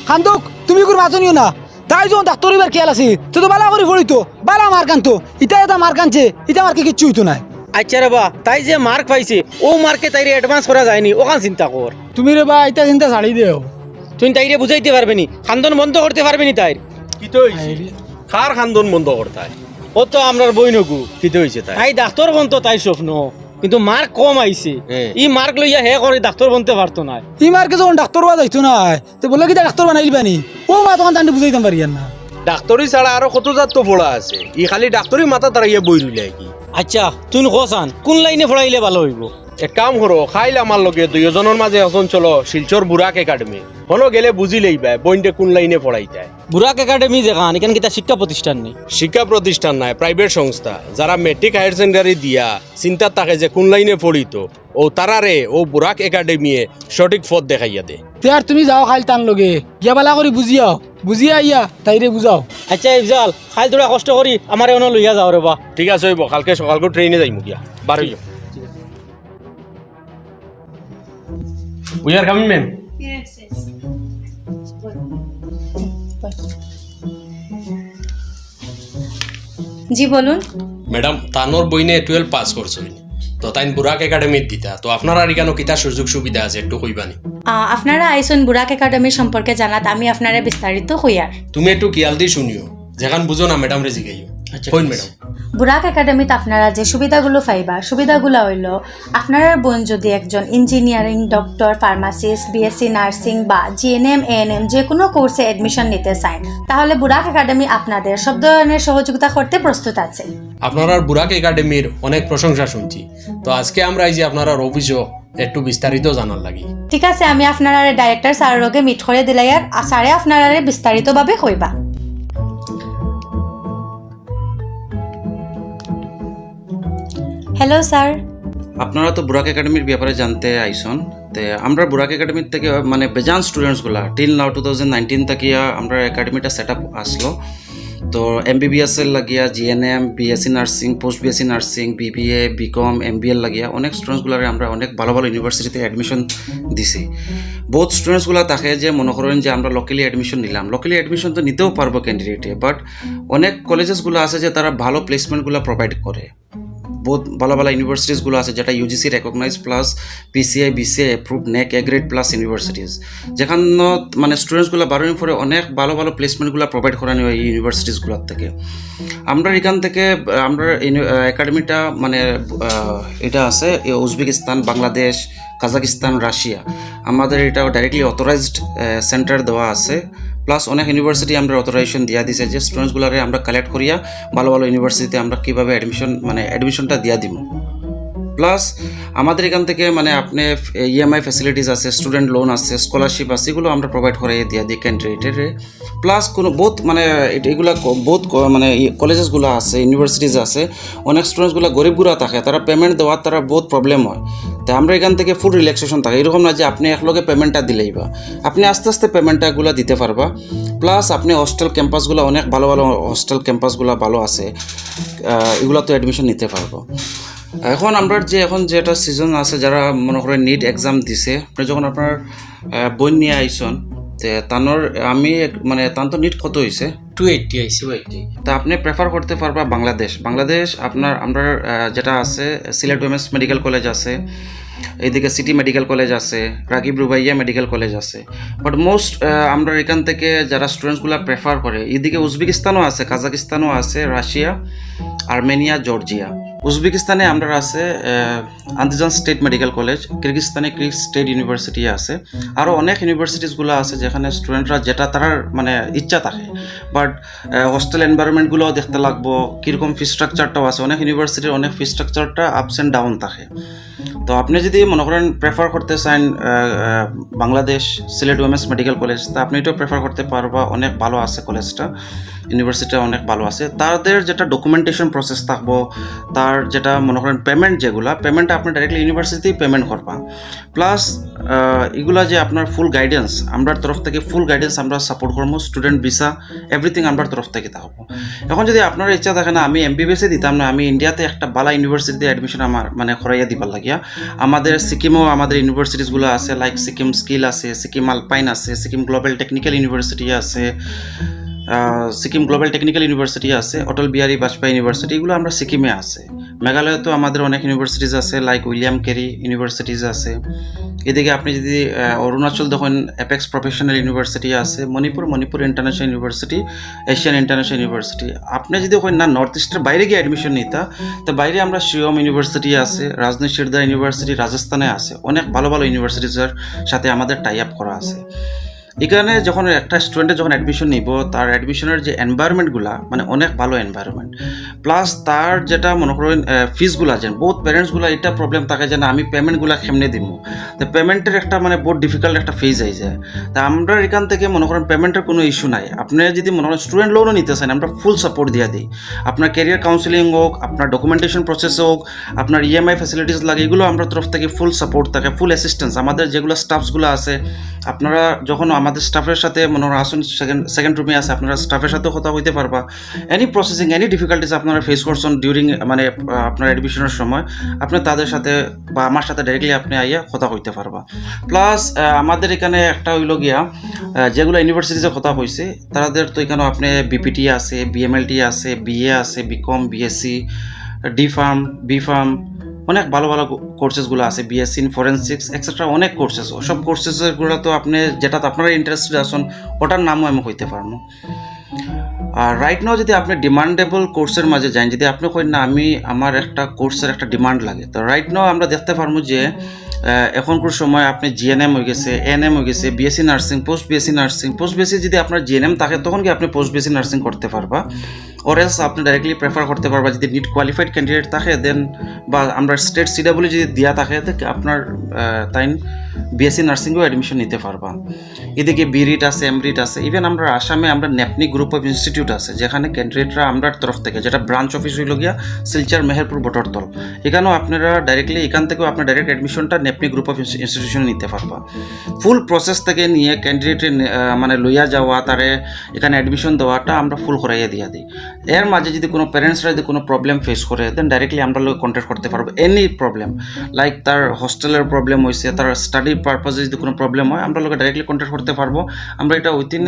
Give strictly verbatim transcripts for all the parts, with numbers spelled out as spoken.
কান্দুক, তুমি কুনু মাতো নিও না। তাই যখন ডাক্তার অইবার খেয়াল আছে, তে তো বালা করি পড়িতো, বালা মার্ক আনতো। ইতা এটা মার্ক আনছে, ইতা মার্কে কিচ্ছু অইতো নায়। আচ্ছা রে বা, তাই যে মার্ক পাইছে, ও মার্কে তাইরে অ্যাডভান্স করা যায়নি, ওখান চিন্তা কর। তুমি রে বা, ইতা চিন্তা ছাড়ি দেও। তুই তাইরে বুঝাইতে পারবে নি, কান্দন বন্ধ করতে পারবে নি তাইর। কিতা অইছে? আরে। কার কান্দন বন্ধ করতায়? ও তো আমরার বইনগু। কিতা অইছে তাইর? তাই ডাক্তার বনতো তাইর স্বপ্ন, কিন্তু মার্ক কম আইছে। হ্যাঁ। ই মার্ক লইয়া হে করে ডাক্তার বনতে পারতো নায়। ই মার্কে যখন ডাক্তার অওয়া যাইতো নায়, তে বলে কিতা ডাক্তার বানাইলিবা নি? ও মা, তখন তানরে বুঝাইতাম পারিয়ার না। ডাক্তারি ছাড়া আরো কত জাত তো পড়া আছে, ই খালি ডাক্তারি মাথাত আরাইয়া বই রইলায় কি? আচ্ছা, তুই কও চাইন, কুন লাইনে পড়াইলে ভালা অইবো? এক কাম করো, কাইল আমার লগে দুইওজনর মাঝে একজন চলো শিলচর বুরাক একাডেমি। হনো গেলে বুঝিলাইবায় বইনরে কুন লাইনে পড়াইতায়। বুরাক একাডেমি যেখান, ইখান কিতা শিক্ষা প্রতিষ্ঠান নি? শিক্ষা প্রতিষ্ঠান নায়, প্রাইভেট সংস্থা। যারা মেট্রিক হায়ার সেকেন্ডারি দিয়া চিন্তাত থাকে যে কুন লাইনে পড়িতো, ও তারারে ও বুরাক একাডেমিয়ে সঠিক পথ দেখাইয়া দে। তে আর তুমি যাও কাইল তান লগে, গিয়া বালা করি বুঝিয়াও, বুঝিয়া আইয়া তাইরে বুঝাও। আচ্ছা ইফজাল, কাইল থুড়া কষ্ট করি আমারে অনো লইয়া যাও রে বা। ঠিক আছে, অইবো, কালকে সকালকু ট্রেনে যাইমু গিয়া, বারইও। We are coming, ma'am. Yes, yes. জি, বলুন। ম্যাডাম, তানর বইনে টুয়েলভ পাস করছইন, তো তাইন বুরাক একাডেমিত দিতা, তো আপনারার ইখানো কিতা সুযোগ সুবিধা আছে, একটু কইবা নি? আহ, আপনারা আইছইন বুরাক একাডেমির সম্পর্কে জানাত, আমি আপনারে বিস্তারিত কইয়ার। তুমি একটু খিয়াল দি শুনিও, যেখান বুঝো না ম্যাডামরে জিগাইও। আচ্ছা, কইন ঠিক আছে। ম্যাডাম। বুরাক একাডেমিত আপনারা যে সুবিধাগুলো পাইবা, সুবিধাগুলো অইলো, আপনারার বইন যদি একজন engineering, doctor, pharmacist, BSc nursing বা জিএনএম, এএনএম যে কোনো কোর্সে অ্যাডমিশন নিতে চায়, তাহলে বুরাক একাডেমি আপনাদের সব ধরনের সহযোগিতা করতে প্রস্তুত আছে। আপনারার বুরাক একাডেমির অনেক প্রশংসা শুনছি, তো আজকে আমরা আইছি আপনারার অফিসো একটু বিস্তারিত জানার লাগি। ঠিক আছে, আমি আপনারারে ডাইরেক্টর স্যারর লগে মিট করি দিলাইয়ার, আর স্যারে আপনারারে বিস্তারিতভাবে কইবা। Hello sir. আপনারা তো বুরাক একাডেমির ব্যাপারে জানতে আইছইন। তে আমরা বুরাক একাডেমির থেকে মানে বেজান স্টুডেন্টসগুলা till now two thousand nineteen থাকিয়া আমরা একাডেমিটা সেট আপ আসলো। তো এমবিবিএস এর লাগিয়া, GNM, BSc nursing, post BSc nursing, BBA, BCom, MBA এর লাগিয়া অনেক স্টুডেন্টসগুলারে আমরা অনেক ভালো ভালো ইউনিভার্সিটিতে অ্যাডমিশন দিছি। বহুত স্টুডেন্টসগুলা থাকে যে মনে করেন যে আমরা লোকালি অ্যাডমিশন নিলাম, লোকালি অ্যাডমিশন তো নিতেও পারবো ক্যান্ডিডেটে, বাট অনেক কলেজেসগুলো আছে যে তারা ভালো প্লেসমেন্টগুলো প্রোভাইড করে। বহুত ভালো ভালো ইউনিভার্সিটিসগুলো আছে যেটা UGC recognise plus PCI, BCI approved, NAAC A grade plus universities, যেখানে মানে স্টুডেন্টসগুলো বারোইন পরে অনেক ভালো ভালো প্লেসমেন্টগুলো প্রোভাইড করানি হয় এই ইউনিভার্সিটিসগুলোর থেকে। আমরা এখান থেকে, আহ, আমরা একাডেমিটা মানে, আহ, এটা আছে এ, উজবেকিস্তান, বাংলাদেশ, কাজাকিস্তান, রাশিয়া। আমাদের এটা ডাইরেক্টলি অথরাইজড সেন্টার দেওয়া আছে, প্লাস অনেক ইউনিভার্সিটি আমরা অথরাইজেশন দিয়া দিছে যে স্টুডেন্টসগুলারে আমরা কালেক্ট করিয়া ভালো ভালো ইউনিভার্সিটিতে আমরা কীভাবে অ্যাডমিশন, মানে অ্যাডমিশনটা দিয়া দিব। প্লাস আমাদের এখান থেকে মানে আপনি ইএমআই ফ্যাসিলিটিস আছে, স্টুডেন্ট লোন আছে, স্কলারশিপ আছে, এগুলো আমরা প্রোভাইড করে দিয়া দিই ক্যান্ডিডেটরে। প্লাস কোনো বহুত মানে এট-, এগুলা ক-, বহুত ক-, মানে ইয়ে, কলেজেসগুলো আছে, ইউনিভার্সিটিজ আছে, অনেক স্টুডেন্টসগুলো গরিবগুলা থাকে, তারা পেমেন্ট দেওয়ার তারা বহুত প্রবলেম হয়। তো আমরা এখান থেকে ফুল রিল্যাক্সেশন থাকে, এরকম না যে আপনি একলগে পেমেন্টটা দিলাইবা, আপনি আস্তে আস্তে পেমেন্টটাগুলো দিতে পারবা। প্লাস আপনি হোস্টেল ক্যাম্পাসগুলো অনেক ভালো ভালো হোস্টেল ক্যাম্পাসগুলো ভালো আছে, আহ, এগুলাতে অ্যাডমিশন নিতে পারবো। এখন আমরা যে, এখন যে একটা সিজন আছে, যারা মনে করেন নিট এক্সাম দিছে, আপনি যখন আপনার, আহ, বই নিয়ে আইসন, তে তানোর আমি এক-, মানে তান তো নিট কত হইছে? টু এইট্টি আইছে, টু এইট্টি। তা আপনি প্রেফার করতে পারবা বাংলাদেশ। বাংলাদেশ আপনার, আমরা, আহ, যেটা আছে সিলেট উইমেন্স মেডিকেল কলেজ আছে, এইদিকে সিটি মেডিকেল কলেজ আছে, রাগিব রুবাইয়া মেডিকেল কলেজ আছে। বাট মোস্ট, আহ, আমরা এখান থেকে যারা স্টুডেন্টসগুলো প্রেফার করে, এইদিকে উজবেকিস্তানও আছে, কাজাকিস্তানও আছে, রাশিয়া, আর্মেনিয়া, জর্জিয়া। উজবেকিস্তানে আমরা আছে, আহ, আন্দিজান স্টেট মেডিকেল কলেজ, কিরগিস্তানে কিরগিজ স্টেট ইউনিভার্সিটি আছে। আরও অনেক ইউনিভার্সিটিসগুলো আছে যেখানে স্টুডেন্টরা যেটা তারার মানে ইচ্ছা থাকে, বাট হোস্টেল এনভায়রনমেন্টগুলোও দেখতে লাগবো, কীরকম ফি স্ট্রাকচারটাও আছে। অনেক ইউনিভার্সিটির অনেক ফি স্ট্রাকচারটা আপস অ্যান্ড ডাউন থাকে। তো আপনি যদি মনে করেন প্রেফার করতে চান, আহ, আহ, বাংলাদেশ সিলেট উইমেন্স মেডিকেল কলেজ, তা আপনি এটাও প্রেফার করতে পারবা, অনেক ভালো আছে কলেজটা, ইউনিভার্সিটিটা অনেক ভালো আছে। তাদের যেটা ডকুমেন্টেশন প্রসেস থাকবো, তার যেটা মনে করেন পেমেন্ট যেগুলা, পেমেন্টটা আপনি ডাইরেক্টলি ইউনিভার্সিটিতেই পেমেন্ট করবা। প্লাস এগুলা যে আপনার ফুল গাইডেন্স, আমরার তরফ থেকে ফুল গাইডেন্স আমরা সাপোর্ট করবো, স্টুডেন্ট ভিসা এভরিথিং আমরার তরফ থেকে থাকবো। এখন যদি আপনার ইচ্ছা থাকে না আমি এমবিবিএসে দিতাম না, আমি ইন্ডিয়াতে একটা ভালো ইউনিভার্সিটিতে অ্যাডমিশন আমার মানে করাইয়া দিবার লাগিয়া, আমাদের সিকিমেও আমাদের ইউনিভার্সিটিসগুলো আছে, লাইক সিকিম স্কিল আছে, সিকিম আলপাইন আছে, সিকিম গ্লোবাল টেকনিক্যাল ইউনিভার্সিটি আছে, আহ, সিকিম গ্লোবাল টেকনিক্যাল ইউনিভার্সিটি আছে, অটল বিহারী বাজপেয়ী ইউনিভার্সিটি, এগুলো আমরা সিকিমে আছে। মেঘালয়ে তো আমাদের অনেক ইউনিভার্সিটিস আছে, লাইক উইলিয়াম ক্যারি ইউনিভার্সিটিস আছে। এদিকে আপনি যদি আহ, অরুণাচল দেখেন, অ্যাপেক্স প্রফেশনাল ইউনিভার্সিটি আছে, Manipur Manipur international university, Asian international university. আপনি যদি কইন না নর্থ ইস্টের বাইরে গিয়ে অ্যাডমিশন নিতা, তো বাইরে আমরা শিওম ইউনিভার্সিটি আছে, রাজনীশ সিরদার ইউনিভার্সিটি রাজস্থানে আছে, অনেক ভালো ভালো ইউনিভার্সিটিজের সাথে আমাদের টাই আপ করা আছে। এখানে যখন একটা স্টুডেন্টে যখন অ্যাডমিশন নিব, তার অ্যাডমিশনের যে এনভায়রনমেন্টগুলা, মানে অনেক ভালো এনভায়রনমেন্ট। প্লাস তার যেটা মনে করেন ফিজগুলা, যে বহুত প্যারেন্টসগুলা এটা প্রবলেম থাকে যে না, আমি পেমেন্টগুলা কেমনে দিব, তো পেমেন্টের একটা মানে বহুত ডিফিকাল্ট একটা ফেজ আই যায়। তা আমরা এখান থেকে মনে করেন পেমেন্টের কোনো ইস্যু নাই। আপনি যদি মনে করেন স্টুডেন্ট লোনও নিতে চান, আমরা ফুল সাপোর্ট দিয়ে দিই। আপনার ক্যারিয়ার কাউন্সেলিং হোক, আপনার ডকুমেন্টেশন প্রসেস হোক, আপনার ইএমআই ফ্যাসিলিটিস লাগে, এগুলো আমরা তরফ থেকে ফুল সাপোর্ট থাকে, ফুল অ্যাসিস্ট্যান্স। আমাদের যেগুলো স্টাফসগুলো আছে, আপনারা যখন আমাদের স্টাফের সাথে মনে হয় আসুন, সেকেন্ড সেকেন্ড রুমে আছে, আপনারা স্টাফের সাথেও কথা হইতে পারবা। এনি প্রসেসিং, এনি ডিফিকাল্টিস আপনারা ফেস করছেন ডিউরিং মানে আহ, আপনার অ্যাডমিশনের সময়, আপনি তাদের সাথে বা আমার সাথে ডাইরেক্টলি আপনি আইয়া কথা হইতে পারবা। প্লাস আমাদের এখানে একটা হইল গিয়া আহ, যেগুলো ইউনিভার্সিটিজের কথা কইছে, তাদের তো এখানে আপনি বিপিটি আছে, বিএমএলটি আছে, বিএ আছে, BCom, BSc, D pharm, B pharm, অনেক ভালো ভালো কোর্সেসগুলো আছে, বিএসসি ইন ফরেন্সিক্স এক্সেট্রা, অনেক কোর্সেস। ওসব কোর্সেসগুলো তো আপনি যেটাতে আপনারা ইন্টারেস্টেড আছেন, ওটার নামও আমি কইতে পারবো। আর রাইট নাও যদি আপনি ডিমান্ডেবল কোর্সের মাঝে যান, যদি আপনি কইন না আমি আমার একটা কোর্সের একটা ডিমান্ড লাগে, তো রাইট নাও আমরা দেখতে পারবো যে আহ, এখনকার সময় আপনি জিএনএম হয়ে গেছে, এএনএম হয়ে গেছে, BSc nursing, post BSc nursing, post BSc যদি আপনার জিএনএম থাকে তখন কি আপনি পোস্ট বিএসসি নার্সিং করতে পারবা, অর এলস আপনি ডাইরেক্টলি প্রেফার করতে পারবা যদি নিট কোয়ালিফাইড ক্যান্ডিডেট থাকে দেন, বা আমরা স্টেট সিডাব্লিউ যদি দিয়া থাকে, তো আপনার আহ, তাইন বিএসসি নার্সিংয়েও অ্যাডমিশন নিতে পারবা। এদিকে বিরিট আছে, এমরিট আছে, ইভেন আমরা আসামে আমরা নেপনি গ্রুপ অফ ইনস্টিটিউট আছে, যেখানে ক্যান্ডিডেটরা আমরার তরফ থেকে, যেটা ব্রাঞ্চ অফিস হইল গিয়া শিলচর মেহেরপুর বটরতল, এখানেও আপনারা ডাইরেক্টলি, এখান থেকেও আপনার ডাইরেক্ট অ্যাডমিশনটা নেপনি গ্রুপ অফ ইনস্টিটিউশনে নিতে পারবা। ফুল প্রসেস থেকে নিয়ে ক্যান্ডিডেটে মানে লইয়া যাওয়া, তারে এখানে অ্যাডমিশন দেওয়াটা আমরা ফুল করাইয়া দিয়া দিই। এর মাঝে যদি কোনো প্যারেন্টসরা যদি কোনো প্রবলেম ফেস করে, দেন ডাইরেক্টলি আমরা লোক কন্ট্যাক্ট করতে পারবো। এনি প্রবলেম, লাইক তার হোস্টেলের প্রবলেম হয়েছে, তার স্টাডি পারপাসে যদি কোনো প্রবলেম হয়, আমরা লোকে ডাইরেক্টলি কন্ট্যাক্ট করতে পারবো। আমরা এটা উইথিন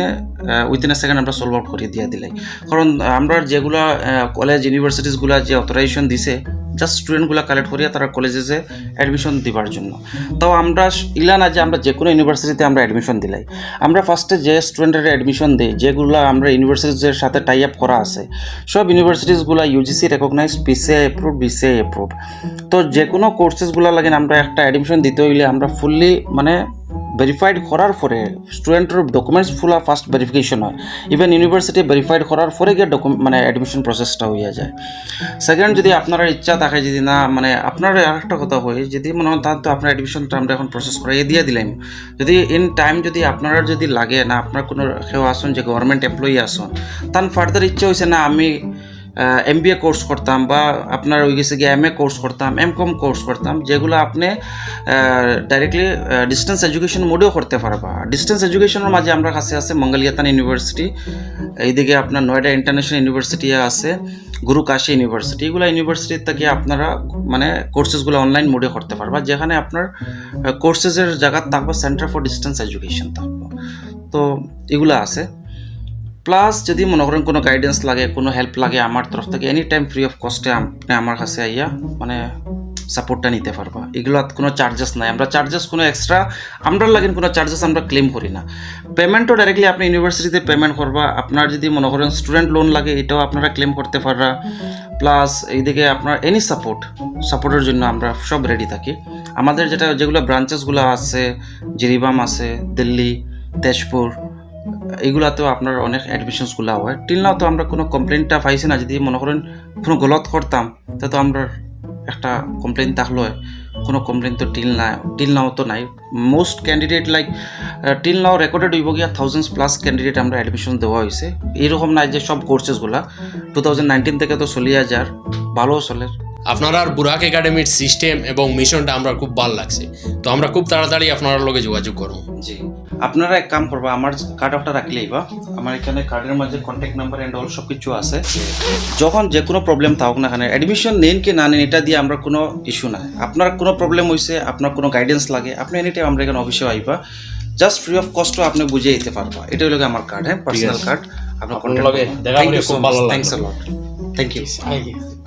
উইথিন এ সেকেন্ড আমরা সলভ আউট করে দিয়ে দিলাই। কারণ আমরা যেগুলো কলেজ ইউনিভার্সিটিসগুলো যে অথরাইজেশন দিছে, জাস্ট স্টুডেন্টগুলো কালেক্ট করিয়া তারা কলেজে যে অ্যাডমিশন দিবার জন্য। তাও আমরা ইলা না যে আমরা যে কোনো ইউনিভার্সিটিতে আমরা অ্যাডমিশন দিলাই। আমরা ফার্স্টে যে স্টুডেন্টের অ্যাডমিশন দেই, যেগুলো আমরা ইউনিভার্সিটির সাথে টাই আপ করা আছে, সব ইউনিভার্সিটিসগুলো UGC recognise, PCI approve, BCI approve. তো যে কোনো কোর্সেসগুলো লাগে আমরা একটা অ্যাডমিশন দিতে হইলে আমরা ফুললি মানে ভেরিফাইড করার পরে, স্টুডেন্টের ডকুমেন্টস ফুলা ফার্স্ট ভেরিফিকেশন হয়, ইভেন ইউনিভার্সিটি ভেরিফাইড করার পরে গিয়ে ডকুম মানে অ্যাডমিশন প্রসেসটা হইয়া যায়। সেকেন্ড, যদি আপনার ইচ্ছা থাকে, যদি না মানে আপনার আরেকটা কথা কই, যদি মনে হয় তার তো আপনার অ্যাডমিশনটা আমরা এখন প্রসেস করাইয়া দিয়ে দিলাম, যদি ইন টাইম যদি আপনারা যদি লাগে না, আপনার কোনো কেউ আসুন যে গভর্নমেন্ট এমপ্লয়ি আসুন, তার ফার্দার ইচ্ছা হয়েছে না আমি এমবিএ কোর্স করতাম বা আপনার ওই গেছে গিয়ে এমএ কোর্স করতাম, এমকম কোর্স করতাম, যেগুলো আপনি ডাইরেক্টলি ডিস্টেন্স এডুকেশন মোডেও করতে পারবা। ডিস্টেন্স এডুকেশনের মাঝে আমরা কাছে আছে মঙ্গলগিয়াতান ইউনিভার্সিটি, এইদিকে আপনার নয়ডা ইন্টারন্যাশনাল ইউনিভার্সিটি আছে, গুরু কাশী ইউনিভার্সিটি, এগুলো ইউনিভার্সিটি থেকে আপনারা মানে কোর্সেসগুলো অনলাইন মোডে করতে পারবা, যেখানে আপনার কোর্সেসের জায়গা থাকবে সেন্টার ফর ডিস্টেন্স এডুকেশন থাকবে। তো এগুলো আছে। প্লাস যদি মনে করেন কোনো গাইডেন্স লাগে, কোনো হেল্প লাগে আমার তরফ থেকে, এনি টাইম ফ্রি অফ কস্টে আপনি আমার কাছে আইয়া মানে সাপোর্টটা নিতে পারবা। এগুলো কোনো চার্জেস নাই, আমরা চার্জেস কোনো এক্সট্রা আমরা লাগেন কোনো চার্জেস আমরা ক্লেম করি না। পেমেন্টও ডাইরেক্টলি আপনি ইউনিভার্সিটিতে পেমেন্ট করবা। আপনার যদি মনে করেন স্টুডেন্ট লোন লাগে, এটাও আপনারা ক্লেম করতে পাররা। প্লাস এইদিকে আপনার এনি সাপোর্ট, সাপোর্টের জন্য আমরা সব রেডি থাকি। আমাদের যেটা যেগুলো ব্রাঞ্চেসগুলো আছে, জিরিবাম আছে, দিল্লি, তেজপুর, এগুলাতেও আপনার অনেক অ্যাডমিশনসগুলো হয়। টিল নাও তো আমরা কোনো কমপ্লেনটা পাইছি না। যদি মনে করেন কোনো গলত করতাম, তা তো আমরা একটা কমপ্লেন থাকলো, কোনো কমপ্লেন তো টিল না টিল নাও তো নাই। Most candidate like till now recorded হইব গিয়া থাউজেন্ডস প্লাস ক্যান্ডিডেট আমরা অ্যাডমিশন দেওয়া হয়েছে। এইরকম নাই যে সব কোর্সেসগুলা টু থাউজেন্ড নাইনটিন থেকে তো চলিয়া যার, ভালো চলের। আপনারার বুরাক একাডেমির সিস্টেম এবং মিশনটা আমরার খুব ভালা লাগছে। তো আমরা খুব তাড়াতাড়ি আপনারার লগে যোগাযোগ করমু। জি, আপনারা এক কাম করবা, আমার কার্ড একটা রাখি লইবা। আমার এখানে কার্ডের মাঝে কন্ট্যাক্ট নাম্বার এন্ড অল সব কিছু আছে। যখন যে কোনো প্রবলেম থাকুক না কেন, অ্যাডমিশন নেন কি না নেন, এটা দিয়া আমরার কোনো ইস্যু নাই। আপনার কোনো প্রবলেম হইছে, আপনার কোনো গাইডেন্স লাগে, আপনি এনি টাইম আমরার এখানে অফিসে আইবা, জাস্ট ফ্রি অফ কস্ট আপনি বুঝিয়া দিতে পারবা। এটা হইলো গিয়া আমার কার্ড, হ্যাঁ, পার্সোনাল আছে। কার্ড। আপনার আপনার লগে দেখা করি খুব ভালা লাগলো। Thanks a lot. Thank you.